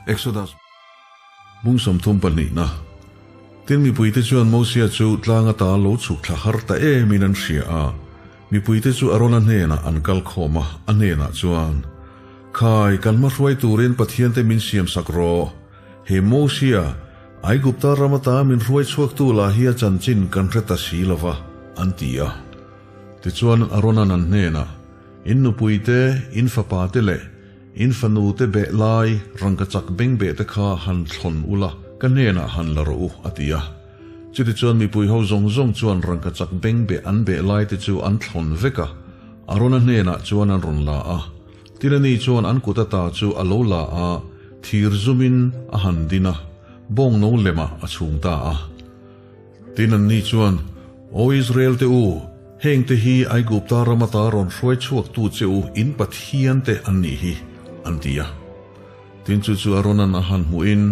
Exodus bung 30 pahnihna. Tin, mipuite chuan Mosia chu tlang ata lo chhuk thla har ta emin an hria a. Mipuite chu Arona hnenah an kal khawm a, a hnenah chuan, Khai, kan hma hruai turin Pathiante min siam sak rawh. He Mosia, Aigupta ram ata min hruai chhuaktu lah hi a chanchin kan hre ta si lo va, an ti a. Tichuan, Arona'n an hnenah, In nupuite, in fapate leh in fanute beh lai rangkachak bengbeh te kha han thlawn ula, ka hnenah han la rawh u, a ti a. Chutichuan mipui ho zawng zawng chuan rangkachak bengbeh an beh lai te chu an thlawn vek a, Arona hnenah chuan an rawn la a. Tin ani chuan an kut ata chu a lo la a, thir zumin a han din a, bawng no lemah a chhung ta a. Tin anni chuan, Aw Israel te u, heng te hi Aigupta ram ata rawn hruai chhuaktu che u in Pathian te an nih hi, an ti a. Tin chu chu Arona'n a han hmuhin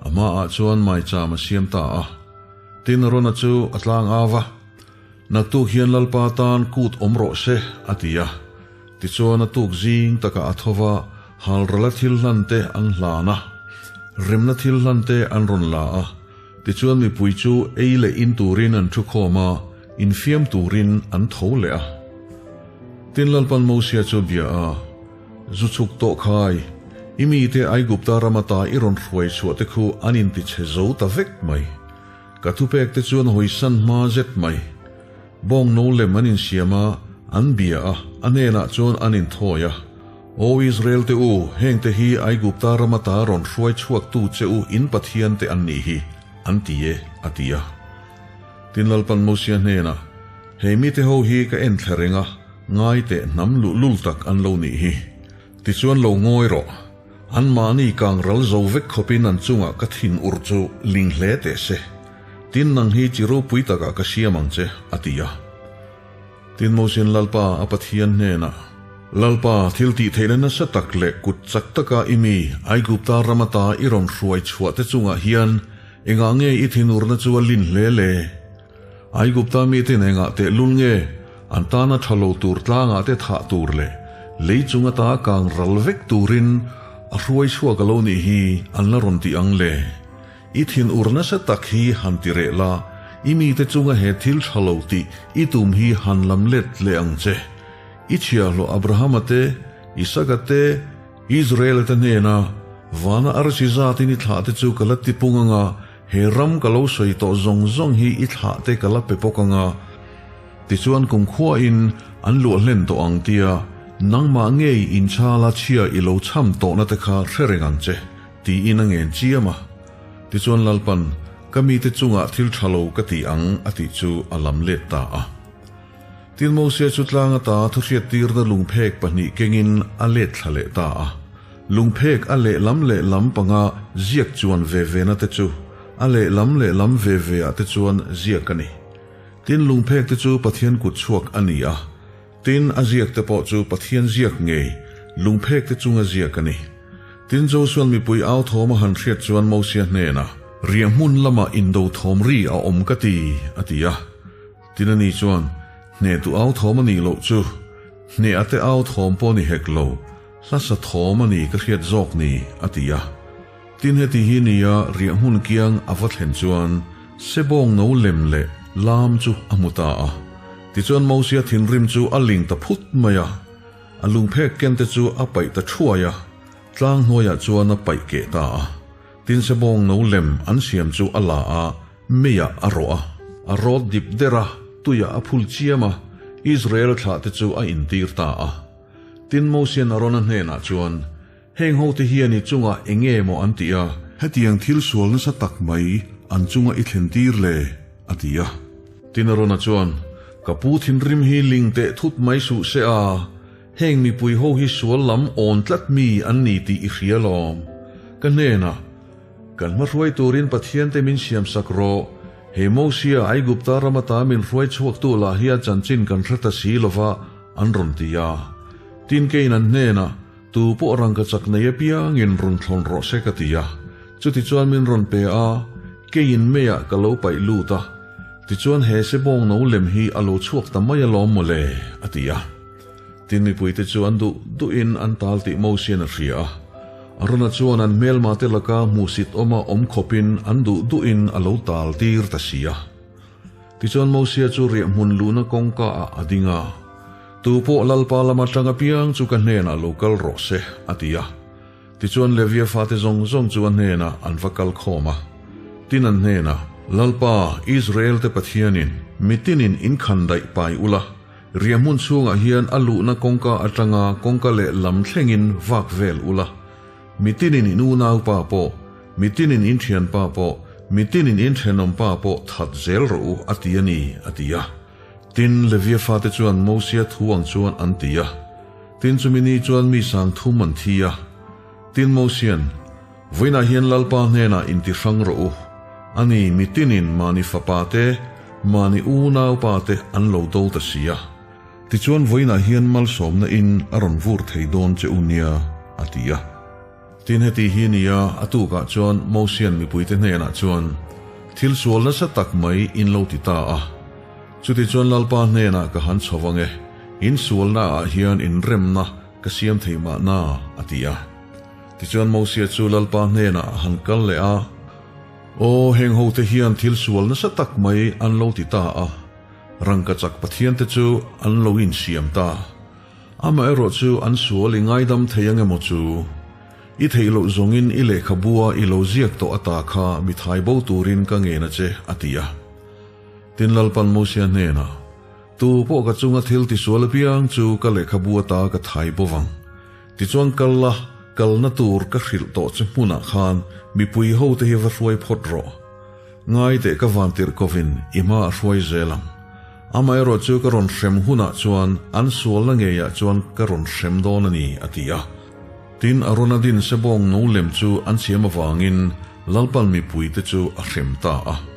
a hmaah chuan maicham a siam ta a. Tin Arona chu a tlang au va, Naktuk hian Lalpa tan kut awm rawh se, a ti a. Tichuan a tuk zing takah a tho va, halrala thil hlan te an hlan a, remna thil hlan te an rawn la a. Tichuan mipui chu ei leh in turin an thu khawm a, infiam turin an tho leh a. Tin Lalpan Mosia chu bia a, Zu chhuk tawh khai, i mite Aigupta ram ata i rawn hruai chhuah te khu an intichhe zo ta vek mai. Ka thupek te chuan hawisan hma zet mai. Bawng no lem an insiam a, an bia a, a hnenah chuan an inthawi a. Aw Israel te u, heng te hi Aigupta ram ata rawn hruai chhuaktu che u in Pathian te an nih hi, an ti e, a ti a. Tin Lalpan Mosia hnenah, Hei mite ho hi ka en thla reng a, ngai teh hnam luhlul tak an lo nih hi. Tichuan lo ngawi rawh. Anmahni kang ral zo vek khawpin an chungah ka thin ur chu ling hle teh se. Tin nang hi chi ropui takah ka siam ang che, a ti a. Tin Mosian Lalpa a Pathian hnenah, Lalpa, thil tih theihna nasa tak leh kut chak taka i mi Aigupta ram ata i rawn hruai chhuah te chungah hian engah nge i thinurna chu a lin hle le? Aigupta mite nengah tehlul nge an tana tha lo tur tlangah te thah tur leh lei chung ata kang ral vek turin a hruai chhuak a lo nih hi an la rawn ti ang le? I thinur nasa tak hi han ti reh la, i mite chunga he thil tha lo tih i tum hi han lam let leh ang che. I chhiahhlawh Abrahama te, Isaka te, Israela te hnena vana arsi zatin i thlah te chu ka la tipung anga, He ram ka lo sawi tawh zawng zawng hi i thlah te ka la pe bawk ang a, tichuan kumkhuain an luah hlen tawh ang tia nangmah ngei inchala chhia i lo cham tawhna te kha hre reng ang che, tiin a ngen chiam a. Tichuan Lalpan, Ka mite chungah thil tha lo ka ti ang a tih chu a lam let ta a. Tin Mosia chu tlang ata thuhriattirna lungphek pahnih kengin a let thla leh ta a. Lungphek a lehlam lehlam panga ziak chuan ve vena te chu a lehlam lehlam ve ve ah te chuan ziak a ni. Tin lungphek te chu Pathian kut chhuak a ni a, tin a ziak te pawh chu Pathian ziak ngei lungphek te chunga ziak a ni. Tin Josuan mipui au thawm a han hriat chuan Mosia hnenah, Riahhmun lamah indo thawm ri a awm ka ti, a ti a. Tin ani chuan, Hnehtu au thawm a nih loh chu, hneh a te au thawm pawh ni hek lo, hlasa thawm a ni ka hriat zawk ni, a ti a. Tin heti hi nia riah hmun kiang a va thlen chuan sebawng no lem leh lam chu a hmu ta a. Tichuan Mosia thinrim chu a ling ta phut mai a, a lungphek ken te chu a paih ta thuai a, tlang hnuaiah chuan a paih keh ta a. Tin sebawng no lem an siam chu a la a, Meiah a rawh a, a rawt dip der a, tuiah a phul chiam a, Israel thlahte chu a intir ta a. Tin, Mosian Arona hnenah chuan, Heng hote hian i chungah eng nge maw an tih a? Hetiang thil sual nasa tak mai an chunga i thlen tir le? a ti a. Tin, Arona chuan, Ka pu thinrim hi ling teh thut mai suh se a, heng mipui ho hi sual lam awn tlat mi an ni tih i hria lawm. Ka hnenah, Kan hma hruai turin Pathian te min siam sak rawh. He Mosia, Aigupta ram ata min hruai chhuaktu lah hi a chanchin kan hre ta si lova, an rawn ti a. Tin keiin an hnenah, Tu pawh rangka chak nei apiangin rawn thlawn rawh se ka ti a. Chutichuan min rawn pe a, keiin meiah ka lo paih lut a. Tichuan he sebawng no lem hi a lo chhuak ta mai alawm mawle, a ti a. Tin mipuite chu an duh duhin an tal tih Mosian a hria a. Arona chuan an hmelmate laka hmuhsit awma awm khawpin an duh duhin a lo tal tir ta si a. Tichuan Mosia chu riahhmun luhna kawngka ah a ding a, Tu pawh Lalpa lama tang apiang chu ka hnenah lo kal rawh se, a ti a. Tichuan Levia fate zawng zawng chu a hnenah an va kal khawm a. Tin an hnenah, Lalpa, Israel-te Pathianin, mitinin inkhan daih pai ula, riahhmun chhungah hian a luhna kawngka atanga kawngka leh lam thlengin vak vel ula, mitinin in unaupa pawh, mitinin in thianpa pawh, mitinin in thenawmpa pawh that zel rawh u, a ti a ni, a ti a. Tin, Levia fate chuan Mosia thu ang chuan an ti a. Tin, chumi ni chuan mi sang thum an thi a. Tin, Mosia'n, Vawiinah hian Lalpa hnenah inti hrang rawh u. Ani, mitinin mahni fapa te, mahni unaupa te an lo do ta si a. Tichuan vawiinah hian malsawmna in a rawn vur thei dawn che u nia, a ti a. Tin, heti hi nia, a tukah chuan Mosia'n mipuite hnenah chuan, Thil sual nasa tak mai in lo ti ta a. Chutichuan Lalpa hnenah ka han chho vang e, in sualnaah hian inremna ka siam thei mahna, a ti a. Tichuan Mosia chu Lalpa hnenah a han kal leh a, Aw, heng hote hian thil sual nasa tak mai an lo ti ta a, rangkachak pathiante chu an lo insiam ta. Amaherawh chu an sual i ngaidam thei ang emaw chu? I theih loh zawngin i lehkhabua i lo ziak tawh ata kha mi thai bo turin ka ngen a che, a ti a. Tin Lalpan Mosia hnenah, Tu pawh ka chunga thil tisual apiang chu ka lehkhabu ata ka thai bo vang. Tichuan kal la, kalna tur ka hrilh tawh che hmunah khan mipui hote hi va hruai phawt rawh. Ngai teh ka van tirh kovin i hma a hruai zel ang. Amaherawh chu ka rawn hrem hunah chuan an sualna ngeiah chuan ka rawn hrem dawn a ni, a ti a. Tin, Arona din sebawng no lem chu an siam avangin Lalpan mipuite chu a hrem ta a.